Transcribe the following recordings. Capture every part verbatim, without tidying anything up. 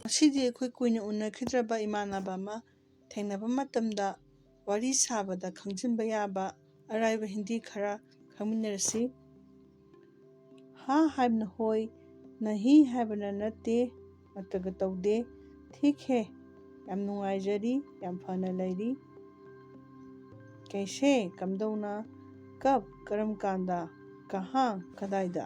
ꯉꯁꯤꯗꯤ ꯑꯩꯈꯣꯏ ꯀꯨꯏꯅ ꯎꯅꯈꯤꯗ꯭ꯔꯕ ꯏꯃꯥꯟꯅꯕ ꯑꯃ ꯊꯦꯡꯅꯕ ꯃꯇꯝꯗ ꯋꯥꯔꯤ ꯁꯥꯕꯗ ꯈꯪꯖꯤꯟꯕ ꯌꯥꯕ ꯑꯔꯥꯏꯕ ꯍꯤꯟꯗꯤ ꯈꯔ ꯈꯪꯃꯤꯟꯅꯔꯁꯤ꯫ ꯍꯥ ꯍꯥꯏꯕꯅ ꯍꯣꯏ, ꯅꯍꯤ ꯍꯥꯏꯕꯅ ꯅꯠꯇꯦ ꯅꯠꯇ꯭ꯔꯒ ꯇꯧꯗꯦ꯫ ꯊꯤꯛ ꯍꯦ, ꯌꯥꯝ ꯅꯨꯡꯉꯥꯏꯖꯔꯤ, ꯌꯥꯝ ꯐꯅ ꯂꯩꯔꯤ꯫ ꯀꯩꯁꯦ, ꯀꯝꯗꯧꯅ? ꯀꯞ, ꯀꯔꯝ ꯀꯥꯟꯗ? ꯀꯍꯥ, ꯀꯗꯥꯏꯗ?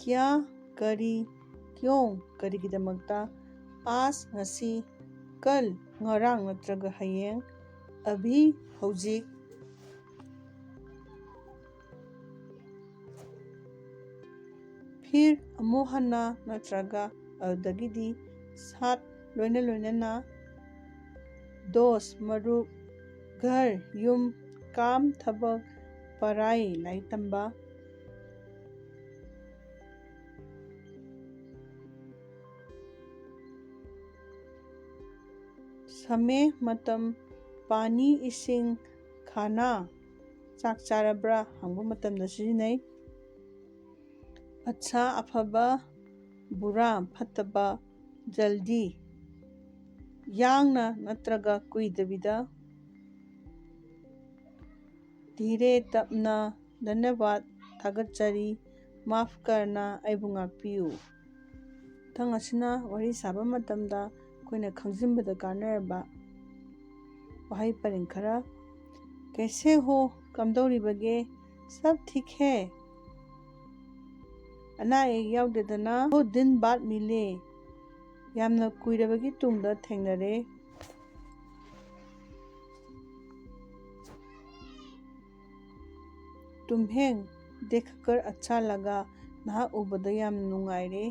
ꯀ꯭ꯌꯥ, ꯀꯔꯤ? ꯀ꯭ꯌꯣꯡ, ꯀꯔꯤꯒꯤꯗꯃꯛꯇ? ꯑꯥꯖ, ꯉꯁꯤ꯫ ꯀꯜ, ꯉꯔꯥꯡ ꯅꯠꯇ꯭ꯔꯒ ꯍꯌꯦꯡ꯫ ꯑꯚꯤ, ꯍꯧꯖꯤꯛ꯫ ꯐꯤꯔ, ꯑꯃꯨꯛ ꯍꯟꯅ ꯅꯠꯇ꯭ꯔꯒ ꯑꯗꯨꯗꯒꯤꯗꯤ꯫ ꯁꯥꯠ, ꯂꯣꯏꯅ ꯂꯣꯏꯅꯅ꯫ ꯗꯣꯁ, ꯃꯔꯨꯞ꯫ ꯘꯔ, ꯌꯨꯝ꯫ ꯀꯥꯝ, ꯊꯕꯛ꯫ ꯄꯔꯥꯏ, ꯂꯥꯏꯔꯤꯛ ꯇꯝꯕ꯫ ꯁꯃꯦ, ꯃꯇꯝ꯫ ꯄꯥꯅꯤ, ꯏꯁꯤꯡ꯫ ꯈꯥꯅꯥ, ꯆꯥꯛ ꯆꯥꯔꯕ꯭ꯔꯥ ꯍꯪꯕ ꯃꯇꯝꯗ ꯁꯤꯖꯤꯟꯅꯩ꯫ ꯑꯠꯁꯥ, ꯑꯐꯕ꯫ ꯕꯨꯔꯥ, ꯐꯠꯇꯕ꯫ ꯖꯜꯗꯤ, ꯌꯥꯡꯅ ꯅꯠꯇ꯭ꯔꯒ ꯀꯨꯏꯗꯕꯤꯗ꯫ ꯙꯤꯔꯦ, ꯇꯞꯅ꯫ ꯙꯟꯌꯕꯥꯗ, ꯊꯥꯒꯠꯆꯔꯤ꯫ ꯃꯥꯐ ꯀꯔꯅ, ꯑꯩꯕꯨ ꯉꯥꯛꯄꯤꯌꯨ꯫ ꯃꯊꯪ ꯑꯁꯤꯅ ꯋꯥꯔꯤ ꯁꯥꯕ ꯃꯇꯝꯗ ꯑꯩꯈꯣꯏꯅ ꯈꯪꯖꯤꯟꯕꯗ ꯀꯥꯟꯅꯔꯕ ꯋꯥꯍꯩ ꯄꯔꯦꯡ ꯈꯔ꯫ ꯀꯦꯁꯦ ꯍꯣ, ꯀꯝꯗꯧꯔꯤꯕꯒꯦ? ꯁꯕ ꯊꯤꯛ ꯍꯦ, ꯑꯅꯥ ꯑꯌꯦꯛ ꯌꯥꯎꯗꯦꯗꯅ꯫ ꯕꯍꯨꯠ ꯗꯤꯟ ꯕꯥꯗ ꯃꯤꯂꯦ, ꯌꯥꯝꯅ ꯀꯨꯏꯔꯕꯒꯤ ꯇꯨꯡꯗ ꯊꯦꯡꯅꯔꯦ꯫ ꯇꯨꯝꯍꯦꯡ, ꯗꯦꯈꯀꯔ ꯑꯆꯥ ꯂꯒꯥ, ꯅꯍꯥꯛ ꯎꯕꯗ ꯌꯥꯝꯅ ꯅꯨꯡꯉꯥꯏꯔꯦ꯫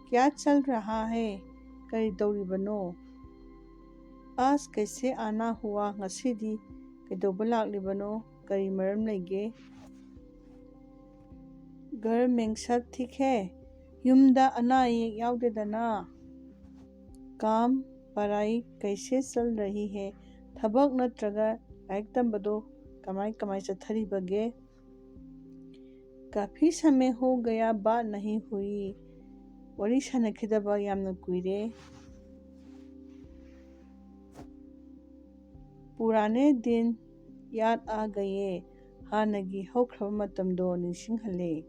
ꯀ꯭ꯌꯥ ꯆꯜ ꯔꯍꯥ ꯍꯦ, ꯀꯔꯤ ꯇꯧꯔꯤꯕꯅꯣ? ꯑꯥꯖ ꯀꯩꯁꯦ ꯑꯥꯅꯥ ꯍꯨꯋꯥ, ꯉꯁꯤꯗꯤ ꯀꯩꯗꯧꯕ ꯂꯥꯛꯂꯤꯕꯅꯣ? ꯀꯔꯤ ꯃꯔꯝ ꯂꯩꯒꯦ? ꯘꯔ ꯃꯦꯡ ꯁꯕ ꯊꯤꯛ ꯍꯦ, ꯌꯨꯝꯗ ꯑꯅꯥ ꯑꯌꯦꯛ ꯌꯥꯎꯗꯦꯗꯅ꯫ ꯀꯥꯝ, ꯄꯔꯥꯏ ꯀꯩꯁꯦ ꯆꯜ ꯔꯍꯤ ꯍꯦ, ꯊꯕꯛ ꯅꯠꯇ꯭ꯔꯒ ꯂꯥꯏꯔꯤꯛ ꯇꯝꯕꯗꯣ ꯀꯃꯥꯏ ꯀꯃꯥꯏ ꯆꯠꯊꯔꯤꯕꯒꯦ? काफी समय हो गया बात नहीं हुई. ꯋꯥꯔꯤ ꯁꯥꯟꯅꯈꯤꯗꯕ ꯌꯥꯝꯅ ꯀꯨꯏꯔꯦ. पुराने दिन याद आ गए. ꯍꯥꯟꯅꯒꯤ ꯍꯧꯈ꯭ꯔꯕ ꯃꯇꯝꯗꯣ ꯅꯤꯡꯁꯤꯡꯍꯜꯂꯦ.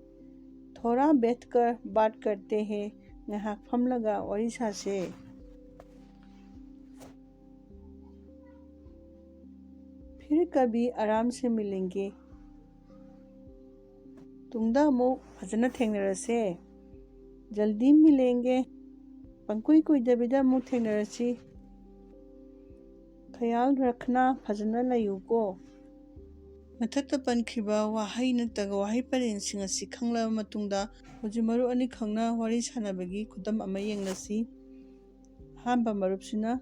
थोड़ा बैठकर बात करते हैं. ꯉꯥꯏꯍꯥꯛ ꯐꯝꯂꯒ ꯋꯥꯔꯤ ꯁꯥꯁꯦ. फिर कभी आराम से मिलेंगे. ꯇꯨꯡꯗ ꯑꯃꯨꯛ ꯐꯖꯅ ꯊꯦꯡꯅꯔꯁꯦ. जल्दी मिलेंगे. ꯄꯪꯀꯨꯏ ꯀꯨꯏꯗꯕꯤꯗ ꯑꯃꯨꯛ ꯊꯦꯡꯅꯔꯁꯤ. ख्याल रखना. ꯐꯖꯅ ꯂꯩꯌꯨꯀꯣ. ꯃꯊꯛꯇ ꯄꯟꯈꯤꯕ ꯋꯥꯍꯩ ꯅꯠꯇ꯭ꯔꯒ ꯋꯥꯍꯩ ꯄꯔꯦꯡꯁꯤꯡ ꯑꯁꯤ ꯈꯪꯂꯕ ꯃꯇꯨꯡꯗ, ꯍꯧꯖꯤꯛ ꯃꯔꯨꯞ ꯑꯅꯤꯈꯛꯅ ꯋꯥꯔꯤ ꯁꯥꯟꯅꯕꯒꯤ ꯈꯨꯗꯝ ꯑꯃ ꯌꯦꯡꯂꯁꯤ. ꯑꯍꯥꯟꯕ ꯃꯔꯨꯞꯁꯤꯅ,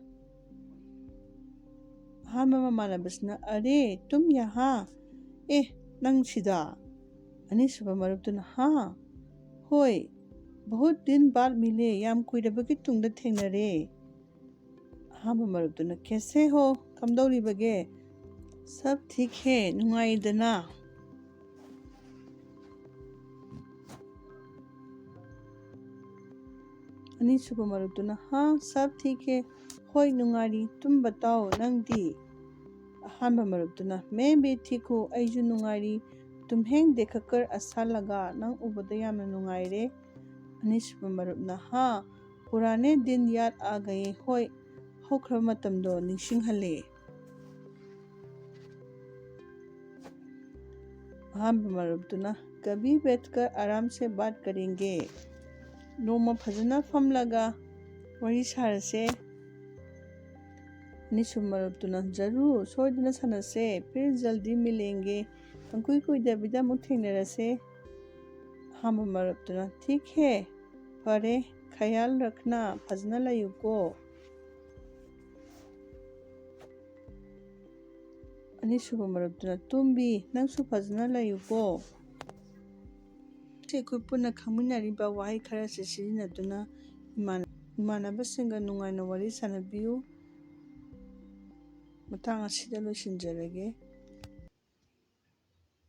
ꯑꯍꯥꯟꯕ ꯃꯃꯥꯟꯅꯕꯁꯤꯅ, "अरे, तुम यहाँ? ꯑꯦ, ꯅꯪ ꯁꯤꯗ?" ꯑꯅꯤꯁꯨꯕ ꯃꯔꯨꯞꯇꯨꯅ, "हाँ, ꯍꯣꯏ, बहुत दिन बाद मिले. ꯌꯥꯝ ꯀꯨꯏꯔꯕꯒꯤ ꯇꯨꯡꯗ ꯊꯦꯡꯅꯔꯦ." ꯑꯍꯥꯟꯕ ꯃꯔꯨꯞꯇꯨꯅ, "कैसे हो? ꯀꯝꯗꯧꯔꯤꯕꯒꯦ?" "सब ठीक है. ꯅꯨꯡꯉꯥꯏꯗꯅ?" ꯑꯅꯤꯁꯨꯕ ꯃꯔꯨꯞꯇꯨꯅ, "हाँ, सब ठीक है. ꯍꯣꯏ, ꯅꯨꯡꯉꯥꯏꯔꯤ. तुम बताओ, ꯅꯪꯗꯤ?" ꯑꯍꯥꯟꯕ ꯃꯔꯨꯞꯇꯨꯅ, "मैं भी ठीक हूँ. ꯑꯩꯁꯨ ꯅꯨꯡꯉꯥꯏꯔꯤ. तुम्हें देखकर अच्छा लगा. ꯅꯪ ꯎꯕꯗ ꯌꯥꯝꯅ ꯅꯨꯡꯉꯥꯏꯔꯦ." ꯑꯅꯤꯁꯨꯕ ꯃꯔꯨꯞꯅ, "हाँ, पुराने दिन याद आ गए. ꯍꯣꯏ, ꯍꯧꯈ꯭ꯔꯕ ꯃꯇꯝꯗꯣ ꯅꯤꯡꯁꯤꯡꯍꯜꯂꯦ." ꯑꯍꯥꯟꯕ ꯃꯔꯨꯞꯇꯨꯅ, "कभी बैठकर आराम से बात करेंगे. ꯅꯣꯡꯃ ꯐꯖꯅ ꯐꯝꯂꯒ ꯋꯥꯔꯤ ꯁꯥꯔꯁꯦ." ꯑꯅꯤꯁꯨꯕ ꯃꯔꯨꯞꯇꯨꯅ, "जरूर, ꯁꯣꯏꯗꯅ ꯁꯥꯟꯅꯁꯦ. फिर जल्दी मिलेंगे. ꯄꯪꯀꯨꯏ ꯀꯨꯏꯗꯕꯤꯗ ꯑꯃꯨꯛ ꯊꯦꯡꯅꯔꯁꯦ." ꯑꯍꯥꯟꯕ ꯃꯔꯨꯞꯇꯨꯅ, "ठीक है, ꯐꯔꯦ, ख्याल रखना. ꯐꯖꯅ ꯂꯩꯌꯨꯀꯣ." ꯑꯅꯤꯁꯨꯕ ꯃꯔꯨꯞꯇꯨꯅ, "तुम भी, ꯅꯪꯁꯨ ꯐꯖꯅ ꯂꯩꯌꯨꯀꯣ." ꯁꯤ ꯑꯩꯈꯣꯏ ꯄꯨꯟꯅ ꯈꯪꯃꯤꯟꯅꯔꯤꯕ ꯋꯥꯍꯩ ꯈꯔꯁꯦ ꯁꯤꯖꯤꯟꯅꯗꯨꯅ ꯏꯃꯥꯟ-, ꯏꯃꯥꯟꯅꯕꯁꯤꯡꯒ ꯅꯨꯡꯉꯥꯏꯅ ꯋꯥꯔꯤ ꯁꯥꯟꯅꯕꯤꯌꯨ꯫ ꯃꯇꯥꯡ ꯑꯁꯤꯗ ꯂꯣꯏꯁꯤꯟꯖꯔꯒꯦ꯫